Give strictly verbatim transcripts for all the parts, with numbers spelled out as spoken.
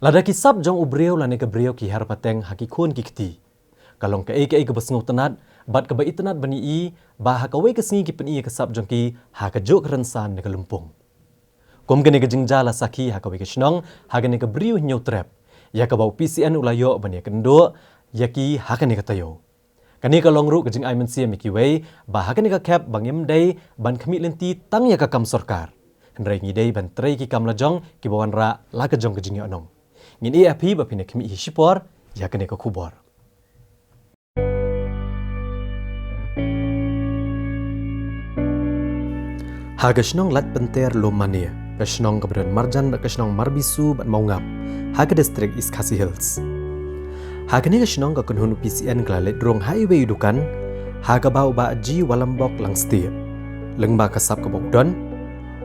Lada ki sap jong u briew lane ka briew ki her pateng ha ki khun ki kti, ka long kaei kaei kaba sngewtynnat bad kaba itynnat ban ïohi ba ha kawei ka sngi ki pyni ïa ka sap jong ki ha kajuh ka rynsan ne ka lympung. Kum kane ka jingjia la sakhi ha kawei ka shnong ha kane ka Bri u Hynñiewtrep, ïa kaba u P C N u la ïoh ban ïakynduh ïa ki ha kane ka taïew. Kane ka long ruh ka jingai mynsiem ïa kiwei ba ha kane ka khep ba ngim dei ban khmih lynti tang ïa ka kam sorkar, hynrei ngi dei ban trei ki kam lajong kiba wanrah la ka jong ka jingïohnong. Ngin ïa phi ba phin ïa khmih hi shipor ïa kane ka khubor. Ha ka shnong Laitpynter Lum Mane, ka shnong kaba don marjan bad ka shnong Marbisu bad Mawngap, ha ka district East Khasi Hills. Ha kane ka shnong ka kynhun u P C N ka la leit rung ha iwei i dukan, ha kaba u Bah G Walambok Langstieh, lyngba ka sap kaba u don,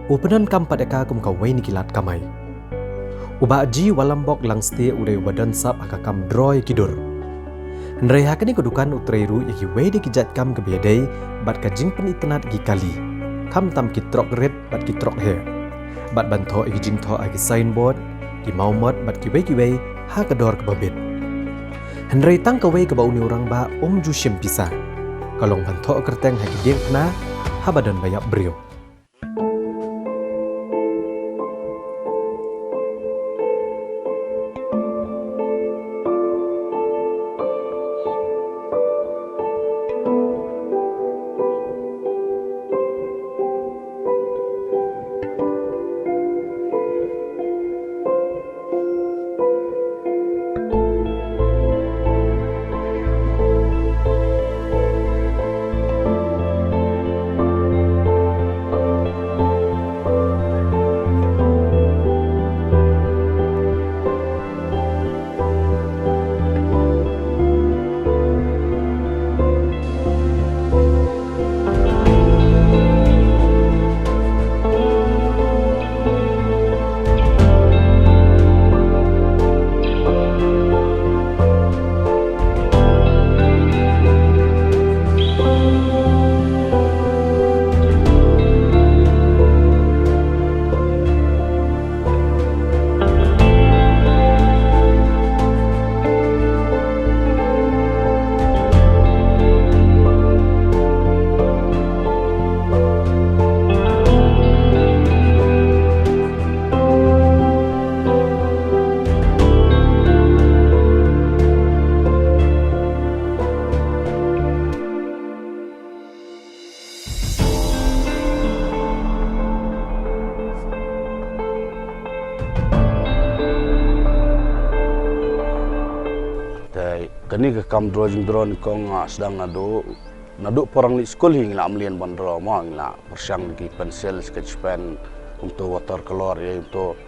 u pyndonkam pat ïa ka kum kawei na ki lad kamai. U Bah G Walambok Langstieh u dei uba don sap ha ka kam draw ïa ki dur. Hynrei ha kane ka dukan u trei ruh ïa kiwei de ki jait kam kaba ïadei bad ka jingpynitynnat ïa ki kali, khamtam ki trok rit bad ki trok heh, bad ban thoh ïa ki jingthoh ha ki signboard, ki mawmot bad kiwei kiwei ha ka dor kaba bit. Hynrei tang kawei kaba une u rangbah um ju shim pisa, ka long ban thoh kyrteng ha ki diengphna haba don ba ïap briew. Te kane ka kam draw jingdraw nyngkong nga sdang naduh, naduh por nga leit skul hi nga la mlien ban draw mo, nga la pyrshang da ki pencil, sketch pen, kumto water color, ïa kumto.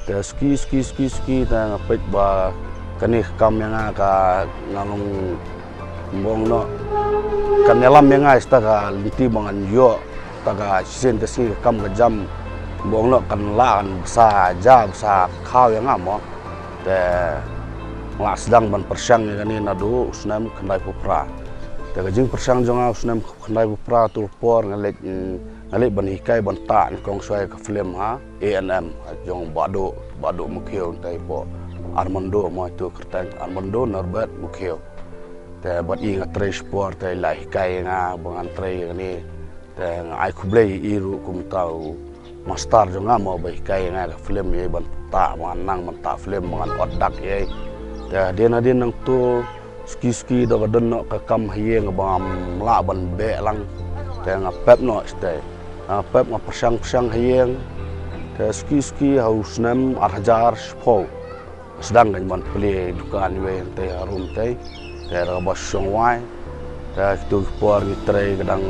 Te suki, suki, suki, suki, te nga peit ba kane ka kam ïa nga ka nga long bong noh. Kan ïalam ïa nga ita ka lynti ba ngan ïoh, ita ka shisien te sngi ka kam ka jam. Bong noh kan lah kan bsa ja bsa khaw ïa nga mo. Te nga la sdang ban pyrshang ïa kane naduh u snem khyndaiphew phra. Te ka jingpyrshang jong nga u snem khyndaiphew phra tu por nga leit, mm, nga leit ban hikai ban tah nyngkong shuwa ïa ka film ha A N M, ha jong Bah Duh, Bah Duh Mukhew, te i Bah Armando mo, itu kyrteng Armando Norbert Mukhew. Te bad i nga trei shipor, te i la hikai ïa nga ba ngan trei ïa kane. Te nga ai khublei ïa i ruh kum uta u master jong nga mo ba hikai ïa nga ïa ka film, ïa ban tah, ba ngan nang ban tah film, ba ngan ot dak ïa i. Te hadien hadien nangto suki suki da ka don noh ka kam ha ïing ba ngam lah ban beh lang. Te nga pep noh shatei. Nga pep, nga pyrshang pyrshang ha ïing. Te suki suki ha u snem ar hajar shiphew, sdang ka ban plie dukan iwei hangtei harum tei. Te da kaba shong wai. Te kitu ki por ngi trei ka dang,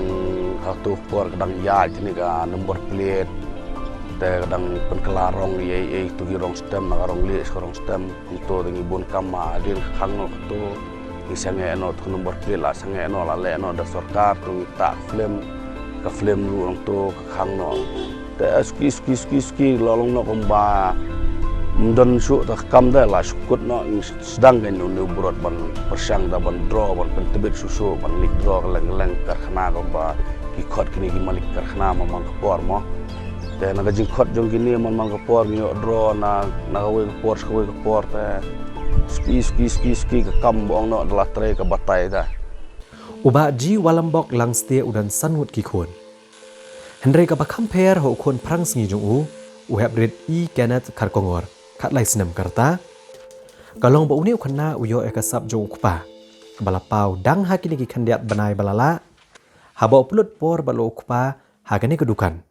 ha kitu ki por ka dang ïaid kine ka number plate. Te ka dang pynkylla rong ïa, ïa kitu ki rong stem, na ka rong lieh sha ka rong stem. Nangto te ngi bun kam, hadien ka khang noh kato, ngi sangeh noh, tu ka number plate la sangeh noh, la leh noh da sorkar, tu ngi tah film, ka film ruh nangto ka khang noh. Te suki suki suki suki la long noh kumba ym don shuh ta ka kam, te la shu kut noh, ngi sdang kein une u brot ban pyrshang da ban draw, ban pyntbit shuh shuh, ban leit draw kylleng kylleng karkhana kumba ki khot kine ki malik karkhana ma mang ka por mo. Te na ka jingkhot jong kine man man ka por ngi ïoh draw na, na kawei ka por sha kawei ka por te. Suki, suki, suki, suki ka kam ba ong noh da la trei ka batai da. U Bah G Walambok Langstieh u don san ngut ki khun. Hynrei kaba kham pher ha u khun phrang sngi jong u, u heprit E Kenneth Kharkongor, khatlai snem ka rta, ka long ba une u khynnah u ïoh ïa ka sap jong u kpa, kaba la paw dang ha kine ki khyndiat bnai ba la lah, haba u pynlut por bad la u kpa ha kane ka dukan.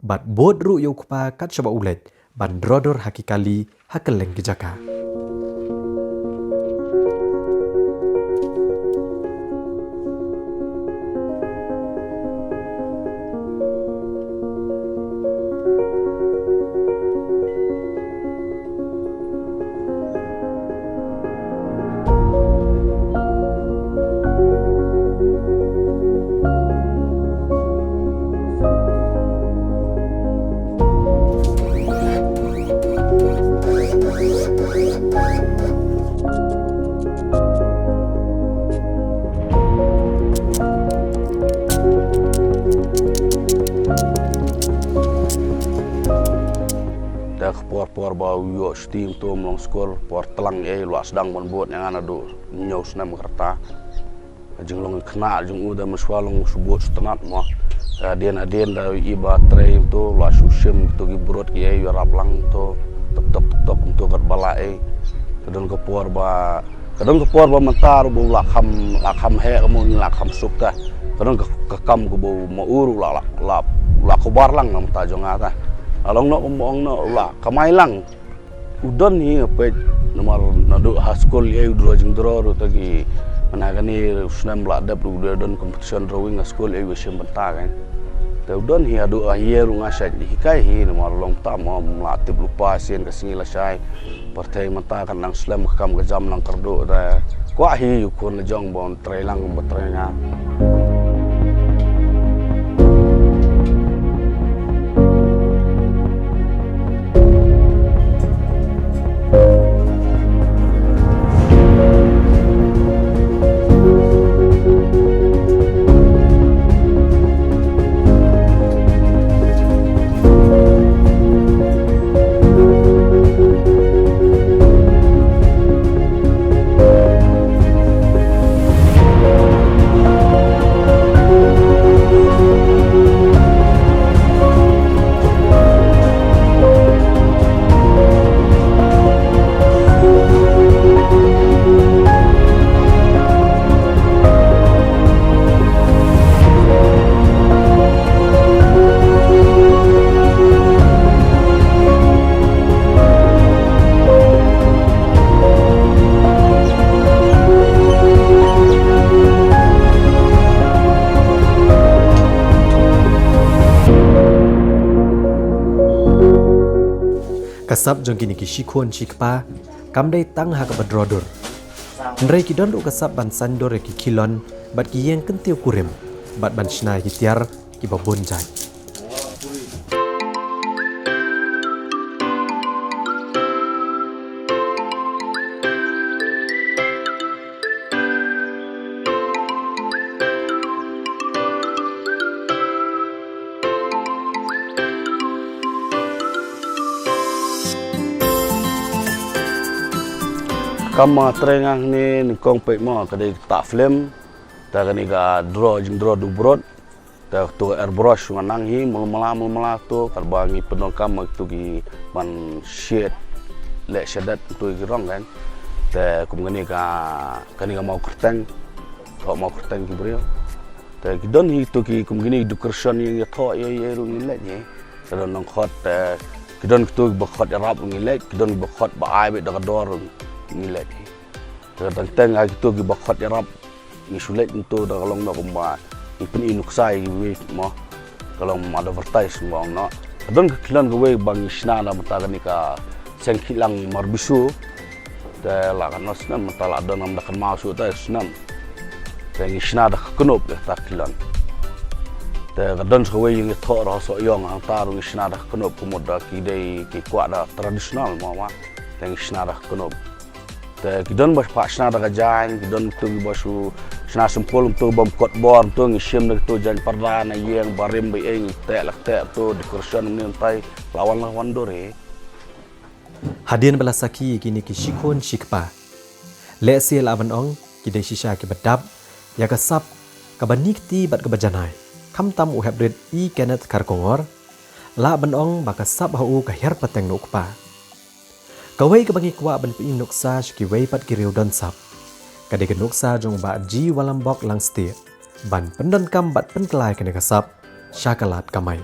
Bad bud ruh ïa u kpa kat shaba u leit ban draw dur ha ki kali ha kylleng ki jaka. Te ka por por ba u ïoh shuti, um long skul, por tlang ei, u la sdang ban bud ïa nga naduh hynñiew snem ka rta. Ka jinglong khynnah jong u da mynshuwa long shu bud shu tynnat mo. Hadien hadien da i ba trei to la shu shim to ki brot ki ei ïarap lang to, tok tok tok tok to katba lah ei. Ka don ka por ba, ka don ka por ba mynta ruh ba u la kham, la kham heh ka mo, la kham suk ta. Ka don ka, ka kam kaba ma u ruh la, la, la, la khubar lang na mynta jong nga ta. La long noh kumba ong noh, la kamai lang. U don hi nga peit, namar naduh ha skul ïa u draw jingdraw ruh ta ki, mynta kane u snem ba la dep ruh u don competition drawing ha skul ïa u shim bynta kan. Te u don hi haduh ha ïa ruh nga shait hikai hi, namar long tam mo, ym lah tip lypa sien ka sngi lashai. Pyrthei mynta kan nang slem ka kam ka jam nang kyrduh, te kwah hi ïa u khun la jong ban trei lang kumba trei nga. Ka sap jong kine ki shikhun shikpa kam dei tang ha kaba draw dur. Hynrei ki don ruh ka sap ban saiñdur ïa ki khilon bad ki ïing kyntiew kurim bad ban shna ïa ki tiar kiba bun jait. Ka kam trei nga hangne nyngkong peit mo ka dei kata film. Te kane ka draw jingdraw duh brot. Te to airbrush nga nang hi mala mala mala mala to, katba ngi pyndonkam ma kito ki ban shade leh shadet to ki rong kan. Te kum kane ka, kane ka maw kyrteng. Ka maw kyrteng ki briew. Te ki don hi to ki kum kine ki decoration ïa ngi thoh ïa, ïa ruh ngi leh hi. Ki don nongkhot, te ki don kito kiba khot ïarap ruh ngi leh, ki don kiba khot ba ai beit da ka dor ruh ngi leh hi. Te teng teng ha kito kiba khot ïarap ngi shu leh nto da ka long noh kumba ngi pyni nuksa ïa kiwei mo. Ka long advertise mo ong noh. Ka don ka khilon kawei ba ngi shna da mynta kane ka seng khih lang mar bisu. Te la katno snem mynta la don ngam da kynmaw shuh te snem. Te ngi shna da ka knup ïa kata ka khilon. Te ka don sa kawei ïa ngi thoh ruh ha Sohiong hangta ruh ngi shna da ka knup ka mut da ki dei ki kwah da traditional mo ma. Te ngi shna da ka knup. Te ki don ba shu shna da ka jaiñ, ki don kito kiba shu Shna simple kumto bym kot bor kumto ngi shim da kito jaiñ parda na ïing barim ba ïeng teh lak teh kumto decoration mynne myntai la wan la wan dore. Hadien ba la sakhi ïa kine ki shikhun shikpa, lehse lah ban ong ki dei shisha kiba dap ïa ka sap kaba nikti bad kaba janai. Khamtam u heprit E Kenneth Kharkongor lah ban ong ba ka sap ha u ka hiar pateng na u kpa. Kawei kaba ngi kwah ban pyni nuksa sha kiwei pat ki riew don sap ka dei ka nuksa jong u Bah G Walambok Langstieh ban pyndonkam bad pynkylla ïa kane ka sap sha ka lad kamai.